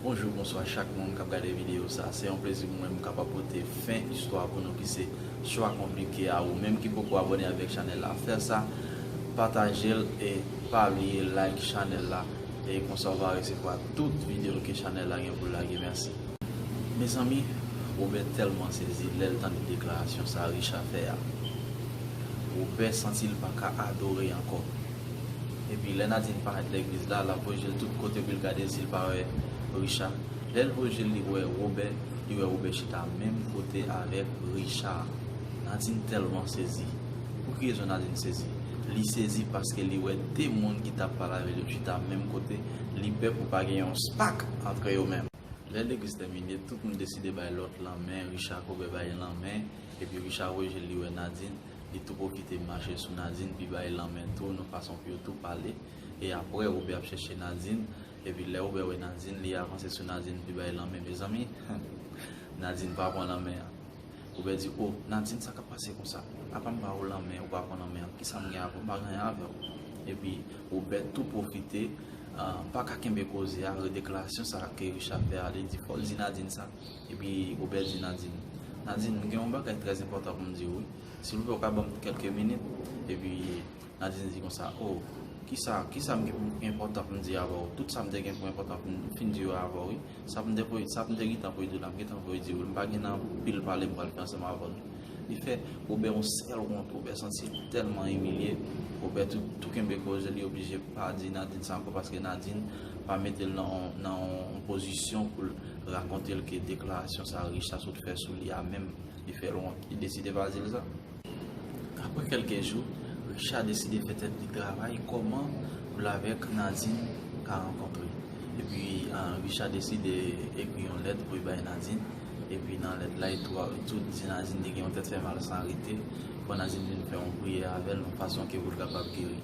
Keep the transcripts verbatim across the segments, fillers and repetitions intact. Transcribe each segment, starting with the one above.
Bonjou, bonswa chak moun k ap gade videyo sa. Se yon plezi pou mwen m kapab pote fen istwa pou nou ki se Chwa Konplike a. Ou menm ki poko abòne avèk chanèl la, fè sa, pataje l e pa bliye like chanèl la. E konsa w va resevwa tout videyo ke chanèl la gen pou l lage. Mèsi. Mezanmi, Wobè tèlman sezi lè l tande deklarasyon sa Richa fè a. Wobè santi l pa ka adore ankò. Epi lè Nadine parèt legliz la, l ap voye je l tout kote pou l gade si l pa wè Richa. Lè l voye je l, li wè Wobè, li wè Wobè chita menm kote avèk Richa. Nadine tèlman sezi. Pou ki rezon Nadine sezi? Li sezi paske li wè de moun ki t ap pale avè l yo chita menm kote. Li pè pou pa gen yon spak antre yo menm. Lè legliz tèmine, tout moun deside bay lòt lanmen. Richa ak Wobè bay lanmen, epi Richa voye je l, li wè Nadine. Li tou pwofite mache sou Nadine, pi bay lanmen tou, nan fason pou yo tou pale. E apre, Wobè ap chèche Nadine. Epi lè Wobè wè Nadine, li avanse sou Nadine, pi bay lanmen. Mezanmi, Nadine pa pran lanmen an. Wobè di, "O, Nadine, sa k ap pase konsa? Apa m ba ou lanmen, ou pa pran lanmen an? Kisa m gen avè w? M pa gen anyen avè w." Epi Wobè tou pwofite, ah, pa ka kenbe koze a, deklarasyon sa ke Richa fè a, li di, fò l di Nadine sa. Epi Wobè di Nadine, "Nadine, m gen yon bagay trè enpòtan pou m di w, wi. Silvouplè, ou ka ban m kèlke minit?" Epi Nadine di konsa, "O, kisa, kisa m gen pou enpòtan pou m di avè w? Tout sa m te gen pou enpòtan pou m fin di yo avè w, wi. Sa m te voye, sa m te gentan voye di w la, m gentan voye di w. M pa gen anpil pale m pral fè ansanm avè w, non." Li fè Wobè yon sèl wont, Wobè santi l tèlman imilye, Wobè tou, tou kenbe koze, li oblije pa di Nadine sa ankò, paske Nadine pa mete l nan, nan yon pozisyon pou l rakonte l ke deklarasyon sa Richa sot fè sou li a menm, li fè l wont, li deside pa di l sa. Apre kèlke jou, Richa deside fè tèt li travay kòman pou l avèk Nadine ka rankontre. Epi, ah, Richa deside ekri yon lèt pou l bay Nadine. Epi nan lèt la, li tou, li tou di Nadine li gen yon tèt fè mal san rete. Fò Nadine vin fè yon priyè avè l, yon fason ke pou l kapab geri.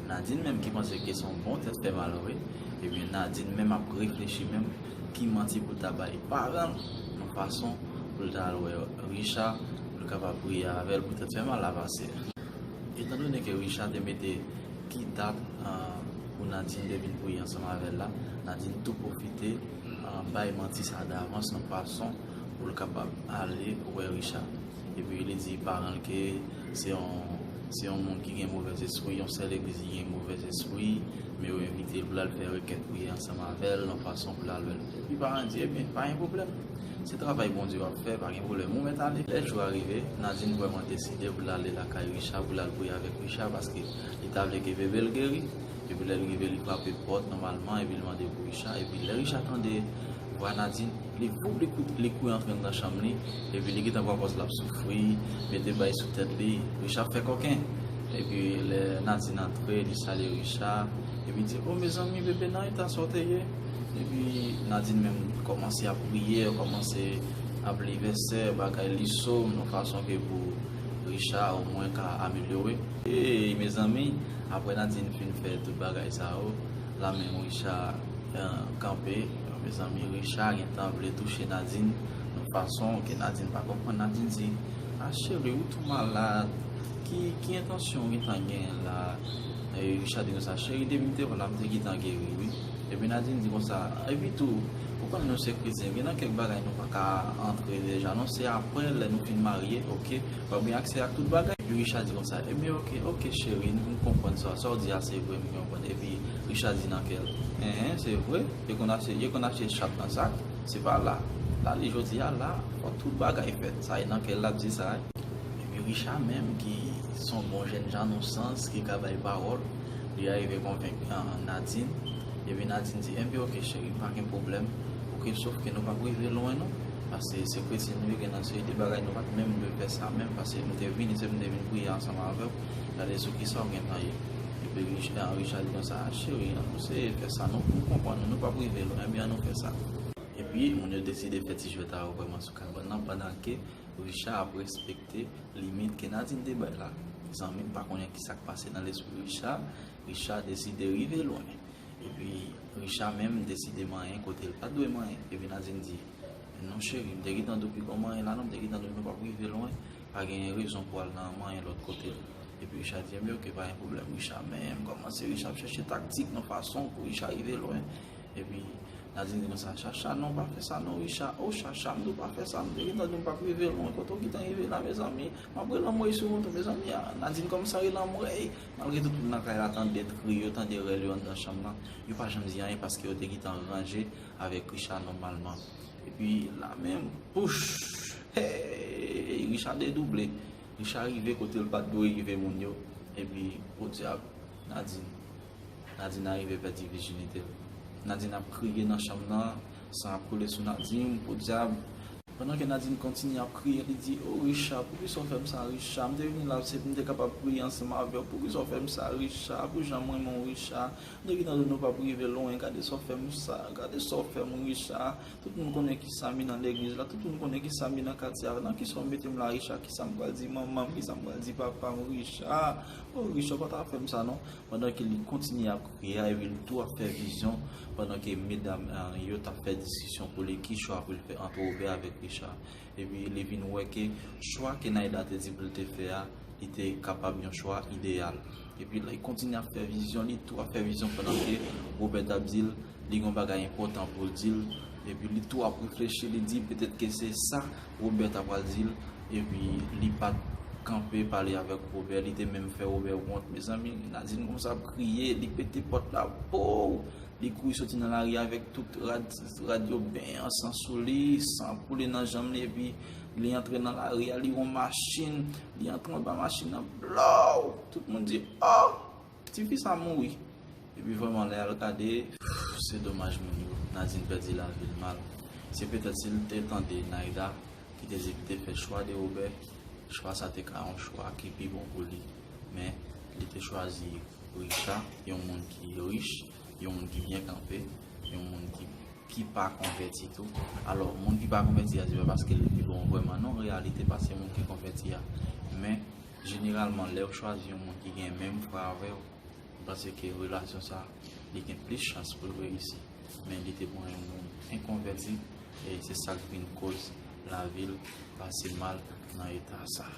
Nadine menm ki panse ke se yon bon tèt fè mal vre, ebyen Nadine menm ap reflechi menm ki manti pou l ta bay paran l, yon fason pou l ta al wè Richa, pou l kapab priye avè l pou tèt fè mal la pase. Etandone ke Richa te mete ki dat, ah, pou Nadine te vin priye ansanm avè l la, Nadine tou pwofite, ah, bay manti sa davans yon fason pou l kapab ale wè Richa. Epi li di paran l ke se yon, se yon moun ki gen movèzespri, yon sèl legliz ki gen movèzespri, men yo envite l pou l al fè rekèt priyè ansanm avè l, yon fason pou l al wè l. Epi paran l di, ebyen, pa gen pwoblèm. Se travay Bondye w ap fè, pa gen pwoblèm, ou mèt ale. Lè jou a rive, Nadine vrèman deside pou l ale lakay Richa, pou l al priye avèk Richa, paske li ta vle ke bebe l geri. Epi lè l rive, li frape pòt nòmalman, epi l mande pou Richa. Epi lè Richa tande vwa Nadine, li voup, li kou-, li kouri antre anndan chanm li, epi li gentan pran pòz l ap soufri, mete bay sou tèt li. Richa fè kòken. Epi lè Nadine antre, li salye Richa, epi di, "O, mezanmi, bebe, nan eta sa w te ye?" Epi Nadine menm kòmanse ap priye, kòmanse ap li vèsè, bagay, li sòm, yon fason ke pou Richa omwen ka amelyore. E, mezanmi, apre Nadine fin fè tout bagay sa yo, la menm Richa, eh, kanpe. Mezanmi, Richa gentan vle touche Nadine yon fason ke Nadine pa konprann. Nadine di, "A cheri, ou tou malad. Ki, ki entansyon ou gentan genyen la?" E Richa di konsa, "Cheri, depi m te wè w la, m te gentan geri, wi." Epi Nadine di konsa, "Epi tou, ou konn nou se kretyen, gen nan kèk bagay nou pa ka antre deja, non, se apre lè nou fin marye, oke? W ap gen aksè ak tout bagay." Epi Richa di konsa, "Ebyen, oke, oke, cheri, m konprann sa, sa w di a se vre, m konprann." Epi Richa di nan kè l, "Enhen, se vre, yo konn achte, yo konn achte chat nan sak, se pa la. La, li jodi a, la, fòk tout bagay fèt." Sa e nan kè l l ap di sa, wi. Epi Richa menm, ki se yon bon jènjan, nan sans, ki ka bay pawòl, li arive konvenk, ah, Nadine. Epi Nadine di, "Enben, oke, cheri, pa gen pwoblèm. Oke, sof ke nou p ap rive lwen, non. Paske se kretyen nou ye, gen nan seri de bagay nou pa t menm dwe fè sa menm, paske nou te vini, se pou nou te vin priye ansanm avè w. Gade sou kisa w gentan ye." Epi Rich-, ah, Richa di konsa, "Cheri, ann nou seye fè sa, non, m konprann nou, nou p ap rive lwen, enben, ann nou fè sa." Epi, moun yo deside fè ti jwèt a yo vrèman sou kabann nan, pandan ke Richa ap respekte limit ke Nadine te bay la. Mezanmi, m pa konnen ki sa k pase nan lespri Richa. Richa deside rive lwen. Epi, Richa menm deside manyen kote l pa t dwe manyen. Epi Nadine di, "Non, cheri, m te gentan di w piga w manyen la, non, m te gentan di w nou p ap rive lwen. Pa gen rezon pou w al nan manyen lòt kote." Epi Richa di, "Enben, oke, pa gen pwoblèm." Richa menm kòmanse, Richa ap chèche taktik nan fason pou Richa rive lwen. Epi, Nadine di konsa, Chacha, non, pa fè sa non, Richard. O Chacha, m di w pa fè sa, m te gentan di w m p ap rive lwen, kote w gentan rive la, mezanmi? M ap rele anmwey sou moto, mezanmi. Nadine kòmanse rele anmwey, malgre tout moun nan kay la tande kri yo, tande rèl yo anndan chanm nan, yo pa janm di anyen paske yo te gentan ranje avèk Richard nòmalman. Epi la menm, pouch, hey, Richard dedouble. Richard rive kote l pa t dwe rive moun yo. Epi, podyab, Nadine. Nadine arive pèdi vijinite l. Nadine ap kriye nan chanm nan, san ap koule sou Nadine, podyab. Pandan ke Nadine kontinye ap kriye, li di, O Richard, poukisa w fè m sa, Richard? M te vini la, se pou m te kapab priye ansanm avè w. Poukisa w fè m sa, Richard? Pou jan m renmen w, Richard. M te gentan di w nou p ap rive lwen. Gade sa w fè m sa. Gade sa w fè m, Richard. Tout moun konnen ki sa m ye nan legliz la. Tout moun konnen ki sa m ye nan katye a. Nan ki sa w mete m la, Richard? Ki sa m pral di manman m? Ki sa m pral di papa m, Richard? O, Richard, pa ta fè m sa non. Pandan ke li kontinye ap kriye a, epi li tou ap fè vizyon, pandan ke medam, eh, yo t ap fè diskisyon pou li ki chwa pou l fè ant Robert avèk Richard. Epi li vin wè ke chwa ke Naïda te di pou l te fè a, li te kapab yon chwa ideyal. Epi li kontinye ap fè vizyon, li tou ap fè vizyon pandan ke Robert ap di l, li gen yon bagay enpòtan pou l di l. Epi li tou ap reflechi, li di petèt ke se sa Robert ta pral di l. Epi li pa t kanpe pale avèk Robert, li te menm fè Robert wont. Mezanmi, Nadine konsa ap kriye, li pete pòt la, pow! Li kouri soti nan lari avèk tout rad, rad yo benyen an san sou li, san ap koule nan janm li, epi li antre nan lari a, li wè yon machin, li antre anba machin nan, blow! Tout moun di, O! Tifi sa mouri. Epi vrèman, lè al gade, se domaj moun yo, Nadine pèdi lavi l mal. Se petèt si l te tande Naïda ki te di l te fè chwa de Robert, chwa sa te ka yon chwa ki pi bon pou li. Men, li te chwazi Richard, yon moun ki rich, yon moun ki byen kanpe, yon moun ki, ki pa konvèti tou. Alò, moun ki pa konvèti a, se pa paske li pi bon vrèman, non, an reyalite, pase moun ki konvèti a. Men, jeneralman, lè w chwazi yon moun ki gen menm fwa avè w, m panse ke relasyon sa, li gen plis chans pou l reyisi. Men li te pran yon moun enkonvèti, e se sa k vin koz lavi l pase mal nan eta sa.